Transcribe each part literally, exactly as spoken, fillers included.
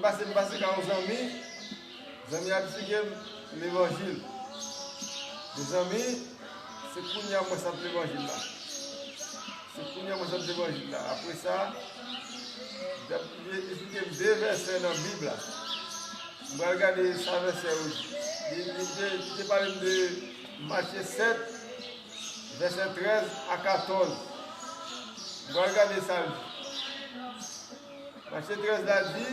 Pase m pase ka yon zanmi, zanmi a eksplike m levanjil. Mezanmi, se kounye a mwen santi levanjil la. Se kounye a mwen santi levanjil la. Apre sa, li ap eksplike m de vèsè nan Bib la. M pral gade sa vèsè yo di. Li, li te, li te pale m de Matye sèt, vèsè trèz a katòz. M pral gade sa l di. Matye trèz la di,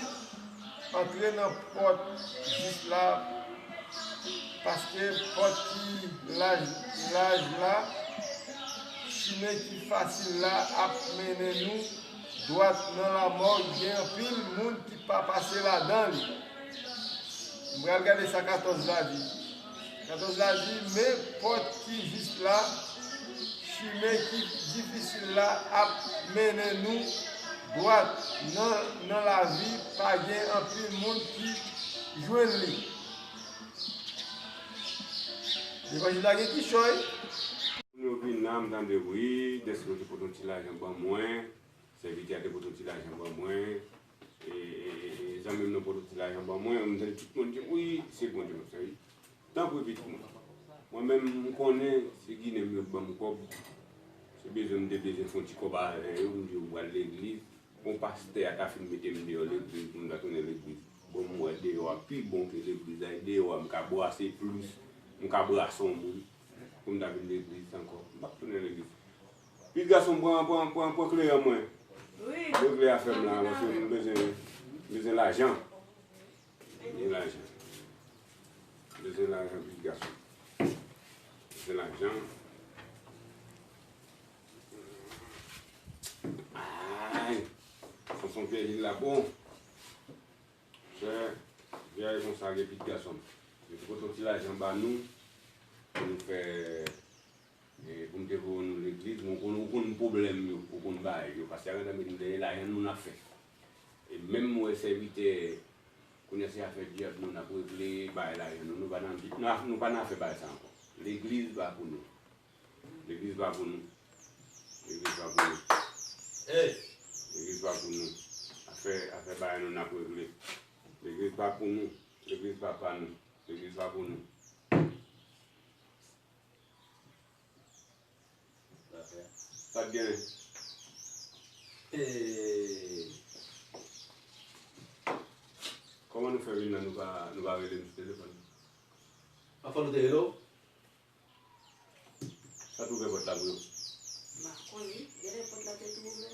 antre nan pòt jis la, paske pòt ki laj, laj la, chimen ki fasil la ap mennen nou dwat nan lamò, gen anpil moun ki pa pase ladan li. M pral gade sa katòz la di. Katòz la di, men pòt ki jis la, chimen ki difisil la ap mennen nou dwat nan, nan lavi, pa gen anpil moun ki jwenn li. Levanjil la gen kichòy. Moun yo vin la, m tande wi, dèske yo te pote yon ti lajan ban mwen, sèvitè a te pote yon ti lajan ban mwen, e, e, e, e zanmi m nan pote yon ti lajan ban mwen, m tande tout moun di, wi, se Bondye m ap sèvi. Tanpri pitit mwen. Mwen menm, m konnen se Ginen m yo k ban m kòb. Se bezwen m te bezwen fè yon ti kòb avè yo, m di yo pral legliz. Bon, pastè a ta fin mete m deyò legliz pou m ta tounen legliz. Bon, m wè deyò a pi bon ke legliz la, e deyò a m ka brase plis, m ka brase yon moun pou m ta vin legliz ankò. M p ap tounen legliz. Pitit gason m, pran, pran, pran, pran kleren mwen. Wi. Regle afè m la, paske m bezwen, bezwen lajan. Bezwen lajan. Bezwen lajan, pitit gason. Bezwen lajan. Ay, Sonson Pyèjil la bon. Chè, vyay konsa gen pitit gason. Yo te pote yon ti lajan ba nou pou nou fè, e, pou nou te voye nou legliz. Bon, ou konn, ou konn pwoblèm yo, ou konn bagay yo. Paske a gentan met nou dèyè lajan nou n ap fè. E menm mwen sèvitè, kounye a se afè dyab nou n ap regle, bay lajan nou, nou pa nan, nou, nou pa nan afè bay sa ankò. Legliz pa pou nou. Legliz pa pou nou. Legliz pa pou nou. Legliz pa pou nou. Afè, afè bagay nou n ap regle. Legliz pa pou nou. Legliz pa pa nou. Legliz pa pou nou. Sa t gen. Kòman nou fè vin la, nou pa, nou pa rele m sou telefòn? Anfò nou te rele w? Sa t ouvè pòt la pou yo? M pa konn wi, genlè pòt la te tou ouvè.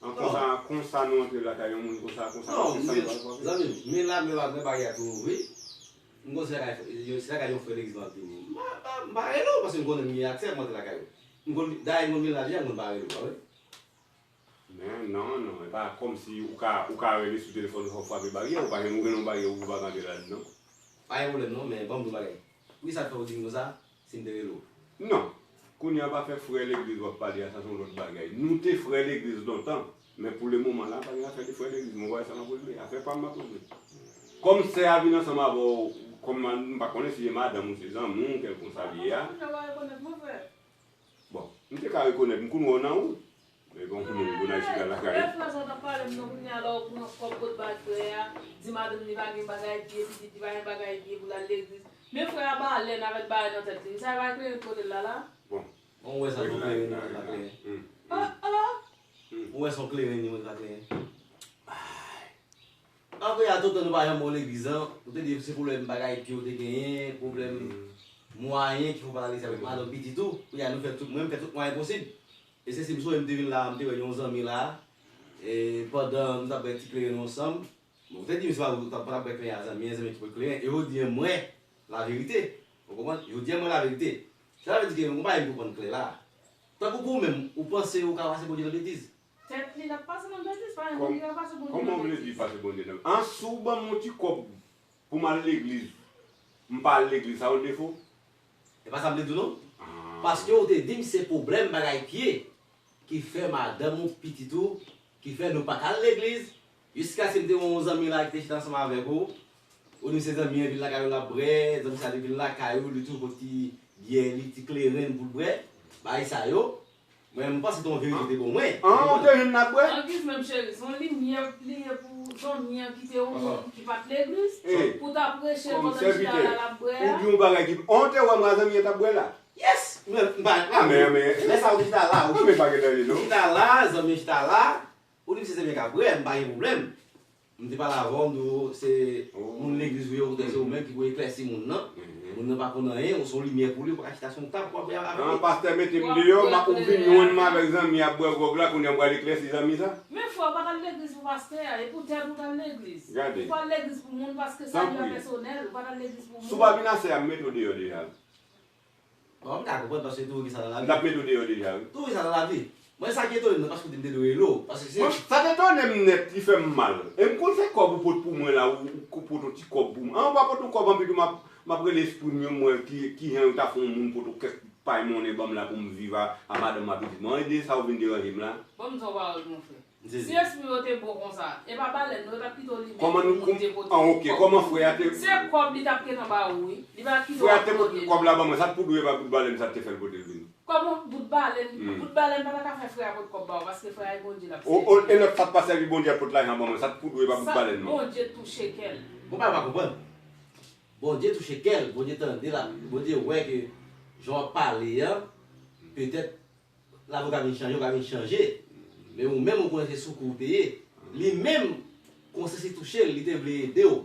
An konsa, konsa nou antre lakay yon moun, konsa, konsa, non, konsa nou pral frape? Zanmi m, men la, men la, men bagay a tou ouvri. M konn se lakay, se lakay yon frè legliz mwen te ye. M pa, m pa, m pa rele w, paske m konnen m gen aksè, m antre lakay ou. M konn, dayè m konn vin la deja, m konn pa rele w, pa vre? Men non, non, e pa kòmsi ou ka, ou ka rele sou telefòn, fò w frape baryè, ou pa gen, ou gen yon baryè ou pa ka antre ladan non. Pa gen pwoblèm non, men ban m di w yon bagay. Poukisa fè w di m konsa, si m te rele w? Non. Kounye a pa fè frè legliz w ap pale a, sa se yon lòt bagay. Nou te frè legliz lontan, men pou le moman la, pa gen afè de frè legliz, mwen wè sa m ap regle, afè pa m m ap regle. Kòm sè a vin ansanm avè w, kòm m pa konnen si se madanm ou se zanmi w, kèlkonsa li ye a. Bon, m te ka rekonèt, m konn wè w nan wout. Men bon, moun pou n al chita lakay. Frè, frè sa w t ap pale m nan kounye a la, ou pran kòb pot bay frè a, di madanm li pa gen bagay pye, pitit li pa gen bagay pye pou l al legliz. Men frè a balèn avèk bagay nan tèt li. Sa e pa kleren kote l la la? Bon. Bon, ou wè sa se yon kleren li mete la kleren. Ou wè se yon kleren li mete la kleren. Apre a, tout tan nou pa janm wè w legliz lan, ou te di se pwoblèm bagay pye w te genyen, pwoblèm mwayen ki fè w pa t al legliz avèk madanm pitit ou. Kounye a nou fè tout, mwen m fè tout mwayen posib. E se si m sonje m te vin la, m te wè yon zanmi la, e pandan nou t ap bwè ti kleren nou ansanm, bon, ou te di m se pa ou t ap, t ap bwè kleren a, zanmi an, zanmi an ki pot kleren, e jodi a m wè laverite. Ou konprann? Jodi a m wè laverite. Sa vle di ke yon bagay m konprann klè la. Tankou pou ou menm, ou panse ou ka pase Bondye nan betiz? Tèt li l ap pase nan betiz, pa gen moun ki ka pase Bondye nan betiz. Kòman w vle di pase Bondye nan? An, si w ban m yon ti kòb pou m al legliz, m pa al legliz, sa yon defo? E pa sa m te di w non. Paske ou te di m se pwoblèm bagay pye ki fè madanm ou, pitit ou, ki fè nou pa t al legliz, jiskaske m te wè yon zanmi la ki te chita ansanm avèk ou, ou di m se zanmi an vin lakay ou l ap bwè, zanmi sa te vin lakay ou, li toujou pot ti byè li, ti kleren pou l bwè, bagay sa yo. Mwen, m panse se yon verite pou mwen. An, ou te jwenn n ap bwè? Angiz menm cheri, se yon limyè li ye pou zanmi an ki te yon moun ki pa t legliz, pou ta preche l pandan l chita la l ap bwè a. Ou di yon bagay ki, an, ou te wè m a zanmi an t ap bwè la? Yes! Mwen, m pa, a, men, men, lè sa ou te chita la, ou, men pa gen danje, non. Ou chita la, zanmi an chita la, ou di m se zanmi an k ap bwè, m pa gen pwoblèm. M te pale avè w, m di w se moun legliz ou ye, ou te se ou menm ki pou eklèsi moun nan. Moun nan pa konn anyen, ou se yon limyè pou li, ou pa ka chita sou yon tab pou w ap avè l. An, pastè mete m deyò, m ap, ou vin jwenn m avèk zanmi ap bwè gwòg la, kounye a m pral eklèsi zanmi sa? Men frè, ou pa t al legliz pou pastè a, e pou tèt ou t al legliz. Ou pa al legliz pou moun, paske sa li a pèsonèl, ou pa t al legliz pou moun. Si w pa vin asè a, m mete w deyò deja. Bon, m ka konprann paske tou gen sa nan lavi. L ap mete w deyò deja, wi. Tou gen sa nan lavi. Mwen, sa ki etone m nan, paske w di m te dwe rele w. Paske se. Mwen, sa t etone m nèt, li fè m mal. E m konn se kòb ou pot pou mwen la, ou, ou pot yon ti kòb pou mwen. An, ou pa pot yon kòb anpil, m ap, m ap rele espri m yo, m wè ki, ki jan yo ta fè yon moun pot yon kèk pay monnen ban m la pou m viv a, a madanm m a pitit mwen. An, e de sa ou vin deranje m la? Ban m di w yon pawòl, mon frè. Si espri yo te bon konsa, e pa balèn non, yo t ap kite w li menm pou moun te pote kòb pou ou. Se kòb li t ap gentan ba ou, wi. Li pa t kite w ap mande. Frè a te pote kòb la ban mwen, sa t pou dwe e pa bout balèn sa t te fè l pote l vini. Kòman bout balèn, bout balèn pa ta ka fè frè a pot kòb ba ou, paske frè a e Bondye l ap sèvi. O, o, e lòt sa t pa sèvi Bondye a pot lajan ban mwen, sa t pou dwe e pa bout balèn non. Bondye touche kè l. Bon, pa, pa konprann. Bondye touche kè l, Bondye tande l, Bondye wè ke jan w ap pale an, petèt lavi w ka vin chanje, ou ka vin chanje. Men ou menm ou konnen se sou kou ou te ye. Li menm, konsyans li touche l, li te vle ede w.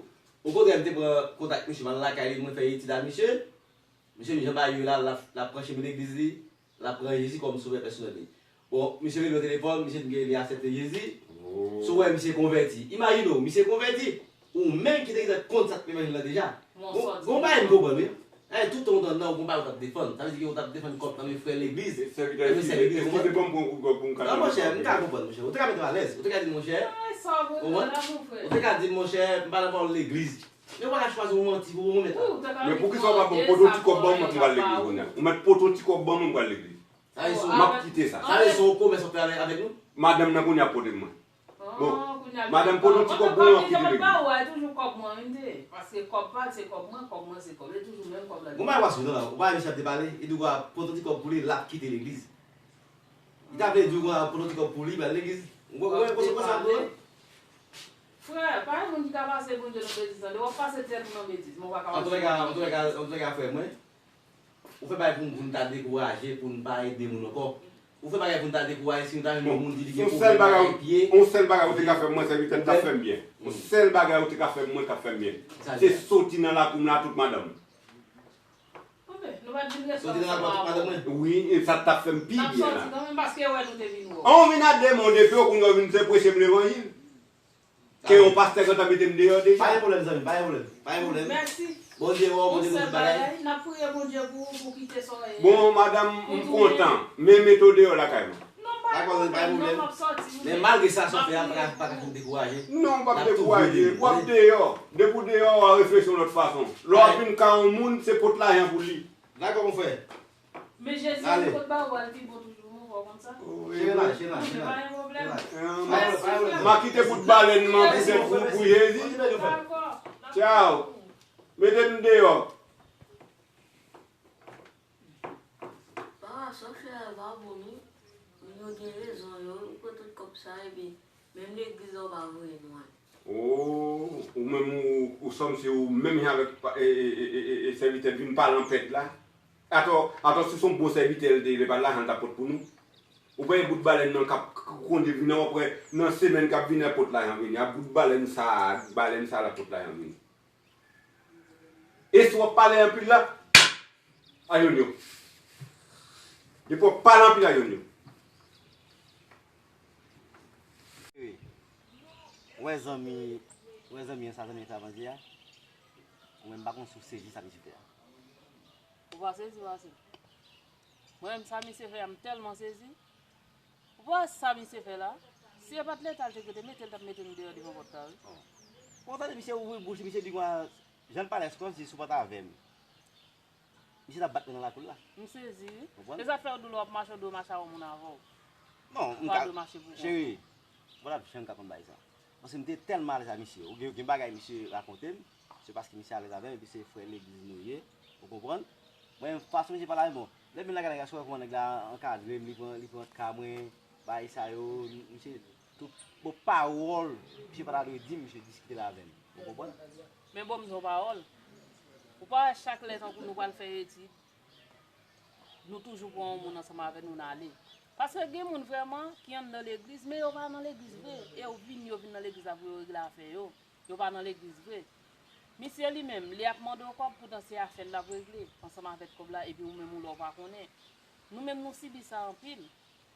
Okontrè, m te pran kontak misye, m al lakay li, mwen fè etid a misye. Misye di m jan bagay yo ye la, l ap, l ap pran chemen legliz li, l ap pran Jezi kòm sovè pèsonèl li. Bon, misye rele nan telefòn, misye di m ke li aksepte Jezi. Si w wè misye konvèti, imajine w, misye konvèti. Ou menm ki te gentan konn sa k nan levanjil la deja. Gon bagay m konprann wi. Ay, tout tan ou t anndan, ou gon bagay ou t ap defann. Sa vle di ke ou t ap defann kòb nan men frè legliz. Nan men sè legliz, ou konprann? Non, monchè, m ka konprann, monchè. Ou te ka mete m alèz. Ou te ka di m, monchè. Ou konprann? Ou te ka di m, monchè, m pa nan pawòl legliz. Men ou pa ka chwazi yon manti pou ou menm, eta. Men poukisa ou pa ban m, pote yon ti kòb ban mwen pou m pral legliz kounye a? Ou mèt pote yon ti kòb ban mwen, m pral legliz. M ap kite sa. Sa vle di se yon komès w ap fè avèk nou? Madanm nan kounye a ap pote l mwen. Bon, madanm, pote yon ti kòb pou mwen, m ap kite legliz. Gon bagay w ap sou nan la, ou pa wè misye ap depale, li di w a pote yon ti kòb pou li, l ap kite legliz. Li ta vle di w a pote yon ti kòb pou li, l pral legliz. Ou konprann konsèp sa tou? Frè, pa gen moun ki ka pase Bondye nan betiz tande, w ap pase tèt ou nan betiz, men w pa ka pase Bondye nan betiz. Antouka, frè mwen, ou fè bagay pou n, pou n ta dekouraje, pou n pa ede moun ankò. Ou fè bagay pou n ta dekouraje, si nou ta jwenn yon moun ki di gen pwoblèm avèk pye. Yon sèl bagay ou te ka fè mwen, sèvitè, ta fè m byen. Yon sèl bagay ou te ka fè mwen, ta fè m byen. Se soti nan lakou m la tout madanm. Soti nan lakou m la tout madanm mwen. Wi, e sa t ap fè m pi byen la. An, ou vin a de men w depi w kounye a w vin se preche m levanjil. Ke yon pastè gentan mete m deyò deja. Pa gen pwoblèm zanmi m, pa gen pwoblèm. Pa gen pwoblèm. Mèsi. Bondye wè w, Bondye konn tout bagay. N ap priye Bondye pou ou, pou kite sa w ye. Bon, madanm, m kontan. Men mete w deyò lakay mwen. Non, pa gen pwoblèm, non, m ap sòti. Men malgre sa, sa w fè a pa ka, pa ka fè m dekouraje. Non, w p ap dekouraje. W ap deyò. Depi w deyò, w a reflechi yon lòt fason. Lè w ap vin ka yon moun, se pot lajan pou li. Dakò, mon frè. Men Jezi li pot ba ou al pi bon toujou non, fò w konn sa. Cheri la, cheri la, cheri la. Pa gen pwoblèm. M a kite bout balèn nan pou, pou, pou Jezi. Tchaw. Mete m deyò. Papa, sa w fè a pa bon non. Moun yo gen rezon yo, ou pran tout kòb sa epi menm legliz la ou pa voye nou al. Oh, ou menm ou, ou sanm se ou menm jan avèk e, e, e, e, e sèvitè vin pale anpèt la. Atò, atò si se yon bon sèvitè l te ye, pa lajan l t ap pot pou nou. Ou pa wè bout balèn nan k ap k-, k-, konde vin nan, w ap wè nan semèn k ap vini l ap pot lajan vini. A bout balèn sa a, ak balèn sa a l ap pot lajan vini. E si w ap pale anpil la, a yonyon. Depi w ap pale anpil a yonyon. Ou wè zanmi, ou wè zanmi an sa zanmi an fè a bandi a? Ou menm m pa konn si w sezi sa misye fè a. Ou pa sezi, ou pa sezi. Mwen menm sa misye fè a, m tèlman sezi. Ou pa wè sa misye fè la? Si e pa t Leta l te kite mete, l t ap mete nou deyò devan pòt la, wi. Bon, tande misye ouvri bouch li, misye di konsa, jan l pale a, se kòmsi si w pa t avè m. Misye t ap bat mwen nan lakou l la. M sezi, wi. Konprann? Se sa k fè yo di w lè w ap mache, w dwe mache avè yon moun avè w. Non, m ka, cheri, ou pa t ap janm ka konn bagay sa. Paske m te tèlman alèz a misye. Ou gen, gen bagay misye rakonte m, se paske misye alèz avè m, epi se frè legliz nou ye, ou konprann? Mwen, fason misye pale avè m, bon, Lè m vin lakay nèg la, sou wè kòman nèg la ankadre m, li pran, li pran ka mwen, bagay sa yo, misye, tout bon pawòl, misye pa ta dwe di m, misye diskite l avè m. Ou konprann? Men bon, m di w pawòl. Ou pa wè chak lè tankou nou pral fè etid, nou toujou pran yon moun ansanm avè nou, n ale. Paske gen moun vrèman ki anndan legliz, men yo pa nan legliz vre. E yo vin, yo vin nan legliz la pou yo regle afè yo. Yo pa nan legliz vre. Misye li menm, li ap mande w kòb, poutan se afè l l ap regle, ansanm avèk kòb la, epi ou menm ou la w pa konnen. Nou menm nou sibi sa anpil.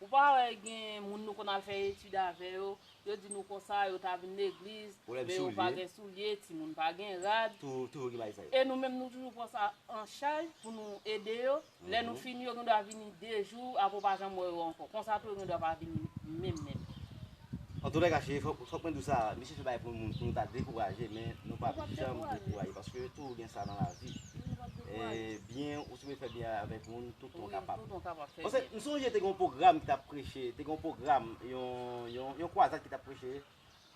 Ou pa wè gen moun nou konn al fè etid avè yo, yo di nou konsa, yo ta vin legliz, men yo pa gen soulye, timoun pa gen rad. Tou, tou gen bagay sa yo. E nou menm nou toujou pran sa an chaj pou nou ede yo. Lè nou fini, yo gendwa vini de jou, apre w pa janm wè yo ankò. Konsa tou, yo gendwa pa vini menm, menm. Antoulèka, cheri, fòk, fòk mwen di w sa, misye fè bagay pou moun, pou nou ta dekouraje, men nou p ap janm dekouraje, paske toujou gen sa nan lavi. E byen, ou sipoze fè byen avèk moun, toutan w kapab. Paske m sonje te gen yon pwogram ki t ap preche, te gen yon pwogram, yon, yon, yon kwazad ki t ap preche,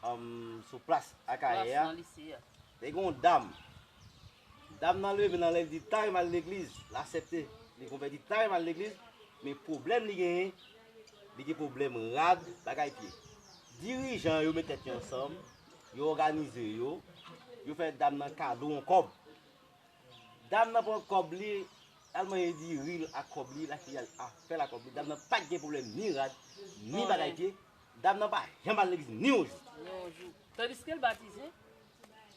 um, sou plas Akayè a. Te gen yon dam. Dam nan leve nan lè, li di, "Ta renmen al legliz." L aksepte. Li konvèti, ta renmen al legliz. Men pwoblèm li genyen, li gen pwoblèm rad, bagay pye. Dirijan yo met tèt yo ansanm, yo òganize yo, yo fè dam nan kado yon kòb. Dam nan pran kòb li, al manje diri l ak kòb li, lafiy al afè l ak kòb li. Dam nan pa t gen pwoblèm ni rad, ni bagay pye. Dam nan pa janm al legliz ni yon jou. Ni yon jou. Tandiske l batize.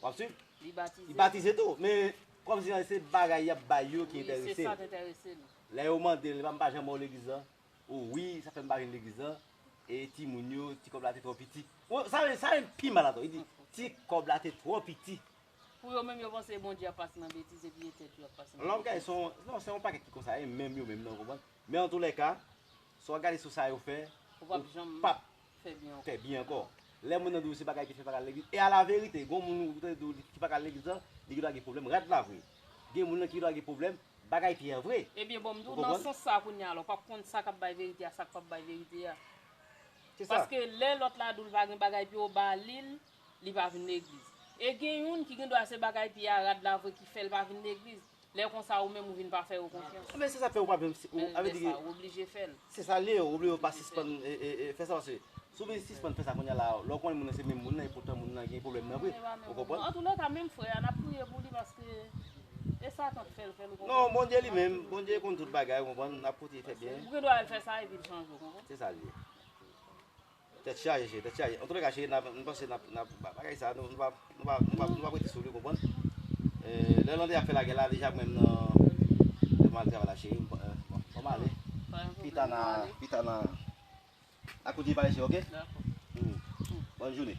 W ap swiv? Li batize. Li batize tou, men kòmsi se bagay y ap bay yo ki enterese l. Wi, se sa k enterese l. Lè yo mande l, "Epa m pa janm wè w legliz lan?" "O wi, sa fè m pa vin legliz lan." E timoun yo, ti kòb la te twò piti. Sa, sa menm pi mal ankò. Li di, "Ti kòb la te twò piti." Pou yo menm, yo panse Bondye ap pase nan betiz, epi e tèt yo ap pase nan betiz. Lòm kay se yon, non, se yon pakèt ki konsa, e menm yo menm nan, ou konprann? Men antoulèka, si w ap gade sou sa yo fè, ou p ap janm fè byen ankò. Lè moun nan di w se bagay ki fè pa ka al legliz, e a la verite, gon moun ou te di w ki pa ka al legliz lan, li gendwa gen pwoblèm rad la vre. Gen moun nan ki gendwa gen pwoblèm bagay pye a vre. Ebyen, bon, m di w, nan sans sa kounye a la, ou p ap konn sa k ap bay verite a, sa k p ap bay verite a. Se sa. Paske lè lòt la di w l pa gen bagay pye, ou ba li l, li pa vin legliz. E gen youn ki gendwa se bagay pye a, rad la vre ki fè l pa vin legliz. Lè konsa, ou menm ou vin pa fè yo konfyans. Ebyen, se sa fè ou pa vin, ou, sa vle di, ou oblije fè l. Se sa l ye, ou oblije pa sispann, e, e, e, fè sa, paske si w vin sispann fè sa kounye a la, lè w konnen moun nan se menm moun nan, e poutan moun nan gen pwoblèm nan vre. Ou konprann? Antoulèka, menm frè a, n ap priye pou li paske e sa tank fè l, fè l, ou konprann? Non, Bondye li menm, Bondye konn tout bagay, ou konprann? N ap kontinye fè byen. Ou gendwa al fè sa epi l chanje, ou konprann? Se sa l ye. Tèt chaje, cheri, tèt chaje. Antoulèka, cheri, n ap, m panse n ap, n ap, ba-, bagay sa, nou, nou p ap, nou p ap, nou p ap, nou p ap rete sou li, ou konprann? E, lè Lande ap fè lagè la, deja mwen menm nan, nan m al travay la, cheri, m, e, bon, bon, m ale. Pita nan, pita nan, a kote pale, cheri, oke? Dakò. Hmm. Bòn jounen.